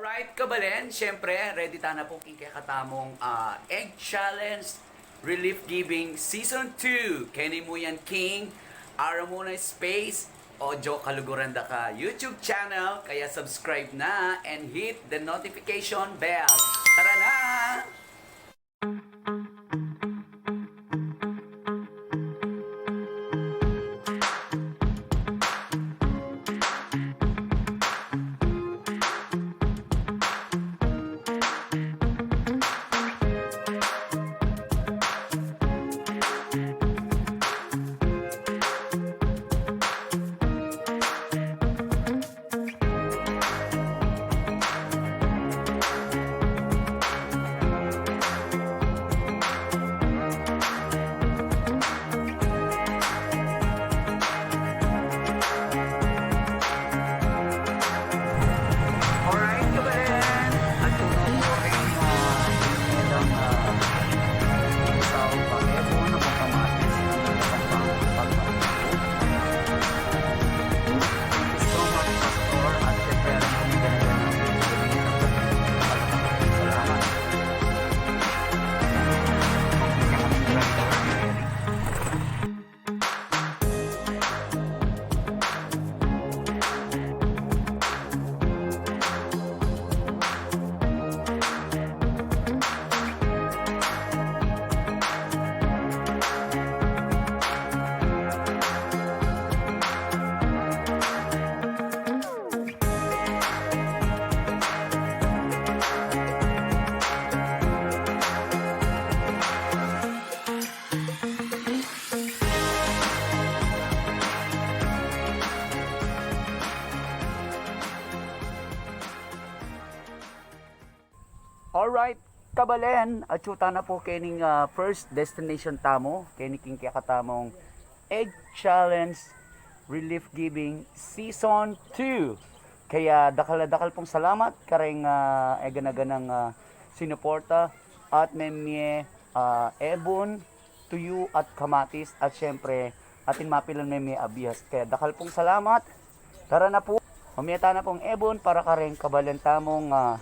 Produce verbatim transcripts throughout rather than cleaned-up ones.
Alright, kabalen, syempre, ready tana pu king kekatamung, ah, Egg Challenge Relief Giving Season two. Keni mu yan king Aramuna Space Audio, kaluguran da ka YouTube channel, kaya subscribe na and hit the notification bell. Tara na! Alright, kabalen. At ito na po rin, ah, ilang, ah, tao pa. Kaya po na magpamatis. Thank you so much, Pastor. At syempre, alam ko may ganun na. Salamat. Alright, kabalen, atyu tana pu kening, ah, first destination tamu, keni king kekatamung Egg Challenge Relief Giving Season two. Kaya dakal a dakal pung salamat kareng, ah, egana-ganang, ah, sinuporta at memie, ah, ebun, tuyu at kamatis, at syempre, atin mapilan memie a bihas. Kaya dakal pung salamat. Tara na pu. Mamie tana pung ebun para kareng kabalen tamung, ah,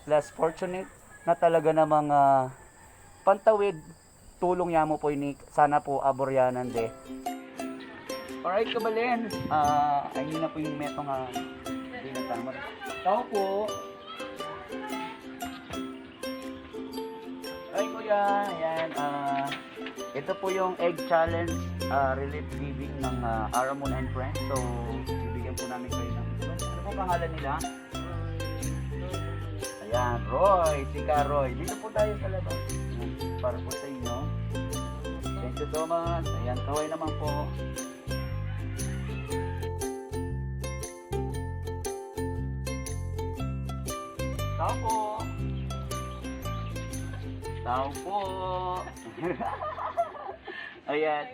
less fortunate na talaga namang, ah, pantawid tulung ya mu pu ini, sana pu aburyanan de. Alright, kabalen. Ah, ayun na pu yung metung, ah, di na tama. Tao pu. Ay, kuya, ayan, ah, ito po yung egg challenge, ah, relief giving ng, ah, Aramon and Friends. So, bibigyan po namin kayo ng itlog. Ano po pangalan nila? Ayan, Roy, si Ka Roy. Dito po tayo sa labas. Ayan, para po sa inyo. Thank you so much. Ayan, kaway naman po. Tao po. Tao po. Ayan.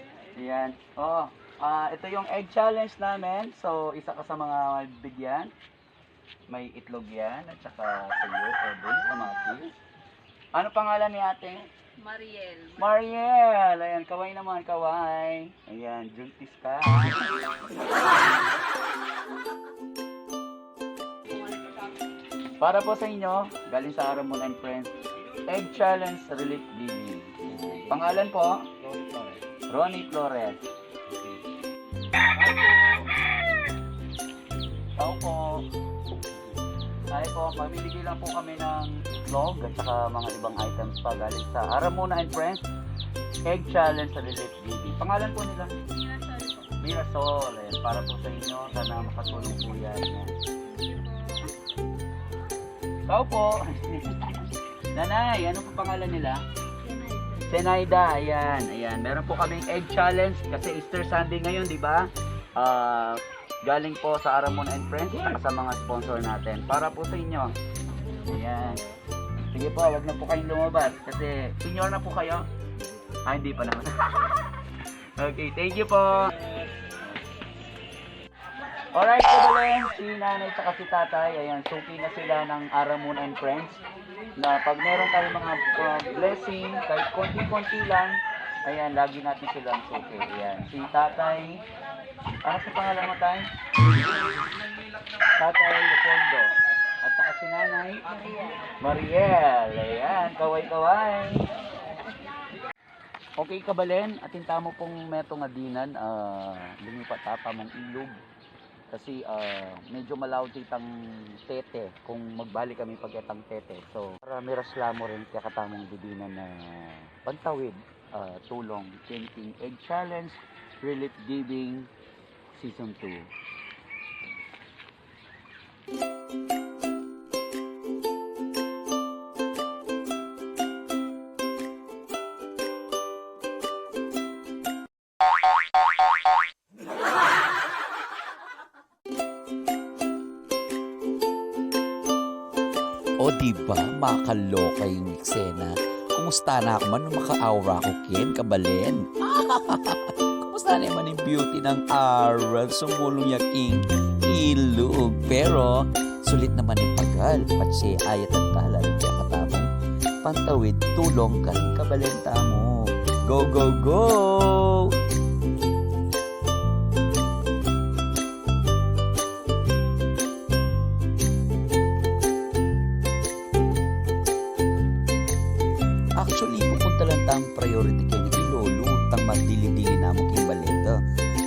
Ayan. Oh, ah, ito yung egg challenge namin. So, isa ka sa mga bigyan. May itlog yan, at saka tuyo, ebon, kamatis. Ano pangalan ni ate? Mariel. Mariel! Ayan, kaway naman, kaway. Ayan, juntis ka. Para po sa inyo, galing sa Aramon and Friends, Egg Challenge Relief Giving. Pangalan po? Ronnie Flores. Tao po. Tayo po, mamimigay lang po kami ng itlog at saka mga ibang items pa galing sa Aramona and Friends Egg Challenge Relief Giving. Pangalan po nila? Mirasol po. Mirasol. Ayan, para po sa inyo. Sana makatulong po yan. Thank you po. Tao po. Nanay, ano po pangalan nila? Senaida, ayan, ayan. Meron po kaming egg challenge kasi Easter Sunday ngayon, di ba? Ah, galing po sa Aramon and Friends at sa mga sponsor natin. Para po sa inyo. Ayan. Sige po, wag na po kayong lumabas kasi senior na po kayo. Ah, hindi pa naman. Okay, thank you po. Alright, kabalen, si nanay tsaka si tatay, ayan, suki na sila ng Aramon and Friends. Na pag meron tayong mga, uh, blessing, kahit konti-konti lang, ayan, lagi natin silang suki. Ayan, si tatay, ano sa pangalan mo, tay? Tatay Leopoldo. At saka si Nanay Mariel. Ayan, kaway-kaway. Okay, kabalen, atin tamu pung metung a dinan, ah, lumipat ta pa mung ilug. Kasi, ah, medyo malaud itang tete kung magbalik kami pag etang tete. So, para miras la mu rin kekatamung didinan a pantawid, ah, tulung, Keniking Egg Challenge, Relief Giving, Season two. O, di ba? Makaloka ing eksena. Kumusta na ku man nung makaaura ku ken, kabalen? Kumusta naman ing beauty nang aral sumulung ya king ilug? Pero, sulit naman ing pagal, patse ayat at tala rin kekatamung pantawid tulung karing kabalen tamu. Go, go, go! Actually, pupunta lang tang priority keni i Lolo, tang madili-dili namu king bale da.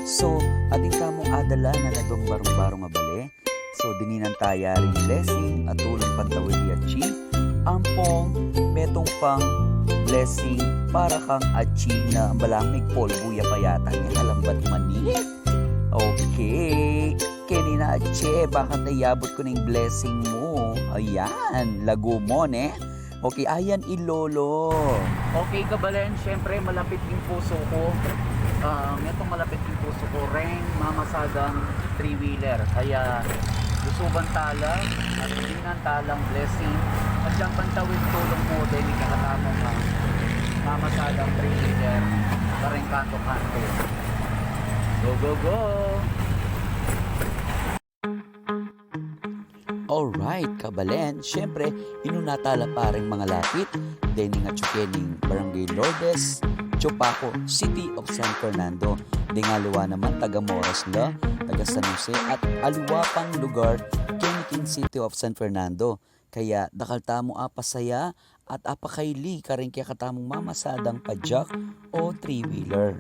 So, atin tamung adala na nadung barung-barung a bale. So, dininan ta ya ring blessing a tulung pantawid ya atsi. Ampong, metung pang blessing para kang atsi na balang migpolbu ya payatang ya kalambat mani. Okay. Keni na atsi, baka ta yabut ku ning blessing mu. Ayan, lagu mu, ne? Okay, ayan i Lolo. Okay, kabalen, syempre, malapit ing pusu ku. Ah, metung malapit ing pusu ku, reng mamasadang three-wheeler. Kaya, lusuban ta la, at dinan ta lang blessing. At yang pantawid tulung mu, deni kekatamung, ah, mamasadang three-wheeler, kareng kantu-kantu. Go, go, go! Alright, kabalen. Siyempre, inuna ta la pa ring mangalapit. Deng atsu keni Barangay Lourdes, Chupaco, City of San Fernando. Deng aliwa naman, taga Moras la, taga San Jose, at aliwa pang lugar keni king City of San Fernando. Kaya dakal tamu apasaya at apakaili kareng kekatamung mamasadang padyak o three-wheeler.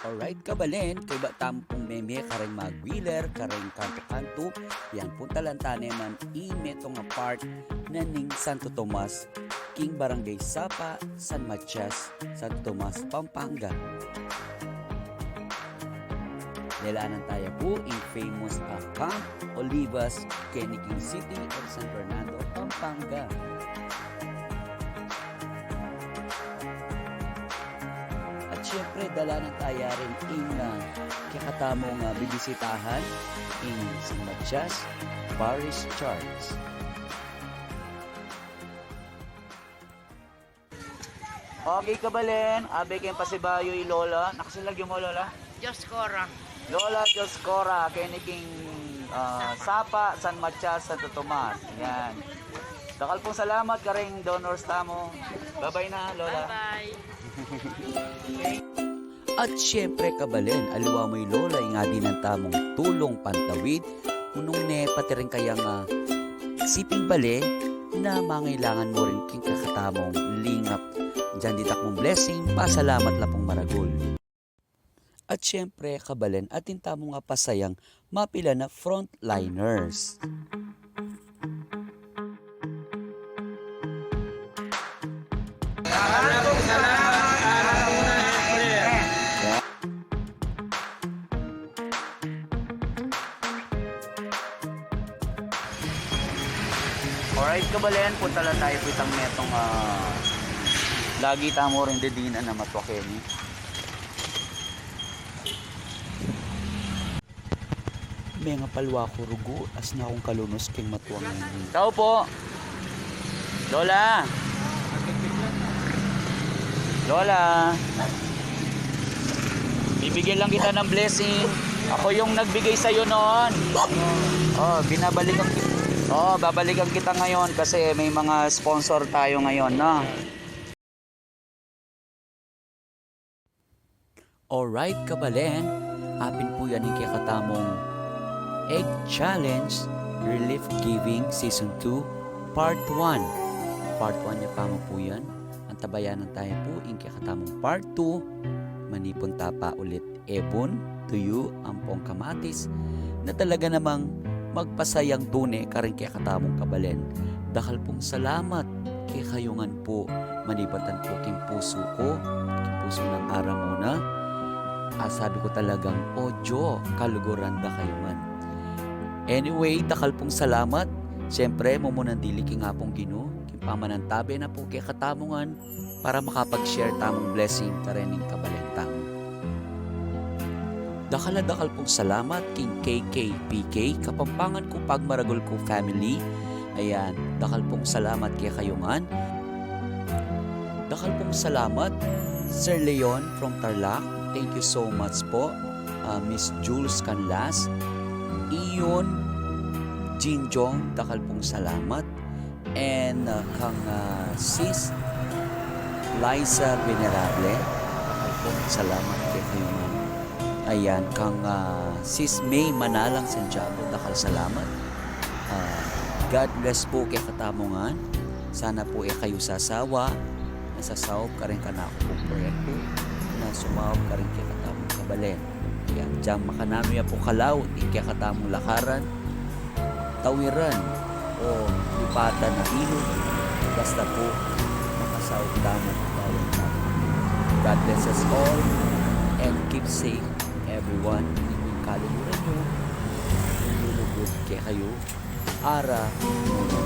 Alright, kabalen, kaybat tamu pung meme kareng mag-wheeler, kareng kantu-kantu, yan, puntalan ta naman ing metung a part na ning Santo Tomas, king Barangay Sapa, San Matias, Santo Tomas, Pampanga. Lelanan ta ya pu ing famous a Camp Olivas, keni king City of San Fernando, Pampanga. At siyempre, dalanan ta ya rin ing, ah, kekatamung, ah, bibisitahan, ing San Matias Parish Church. Okay, kabalen, abe keng pasibayu i Lola. Nakasilagyu mu, Lola? Dioscora. Lola Dioscora, keni king, ah, Sapa, San Matias, Santo Tomas. Yan. Dakal pung salamat kareng donors tamu. Bye-bye na, Lola. Bye-bye. At siyempre, kabalen, aliwa mu i Lola ing adinan tamung tulung pantawid, nung ne pati ring kayang, ah, siping bale na mangailangan mu rin king kekatamung lingap. Dinan dita kung blessing, pasalamat la pung maragul. At siyempre, kabalen, atin tamung apasayang mapilan a frontliners. Alright, kabalen, punta la tayu pu itang metung, ah, lagi tamu rin didinan a matua keni. Mengapalwa ku rugu, asna kung kalunus keng matua ngeni. Tau pu. Lola. Lola. Bibigyan lang kita ng blessing. Ako yung nagbigay sa'yo noon. Oh, binabalikan ki-, oh, babalikan kita ngayon kasi may mga sponsor tayo ngayon, no? Alright, kabalen, apin pu yan ing kekatamung Egg Challenge Relief Giving Season two, Part one. Part one ya pa mu pu yan. Antabayanan tamu pu ing kekatamung Part two. Manipun ta pa ulit ebun, tuyu, ampong kamatis na talaga namang magpasayang tune karing kekatamung kabalen. Dakal pung salamat kekayu ngan pu, manibatan pu king pusu ku, king pusu nang Ara Mona. At sabi ku talagang, "O Dios, kaluguran da kayu ngan." Anyway, dakal pung salamat. Siyempre, mumunan dili king Apung Ginu, king pamanantabe na pu kekatamu ngan, para makapag-share tamung blessing karening kabalen tamu. Dakal a dakal pung salamat king K K P K, Kapampangan Ku Pagmaragul Ku family. Ayan, dakal pung salamat kekayu ngan. Dakal pung salamat, Sir Leon from Tarlac. Thank you so much po. Ah, Miss Jules Canlas, Ion Jinjong, dakal pung salamat. And, uh, kang, uh, Sis Liza Venerable, dakal pung salamat kekayu ngan. Ayan, kang, uh, Sis May Manalang Santiago, dakal salamat. Uh, God bless pu kekatamu ngan. Sana pu e kayu sasawa na sasaup karing kanaku pung proyektu, na sumaup karing kekatamung kabalen. Ayan, dyan makananu ya pu kalaut ing kekatamung lakaran, tawiran, o lipatan a ilug, basta pu makasaup tamu, bawat tamu. God bless us all and keep safe, everyone. Ing kaluguran yu, lulugud kekayu, Ara Mona.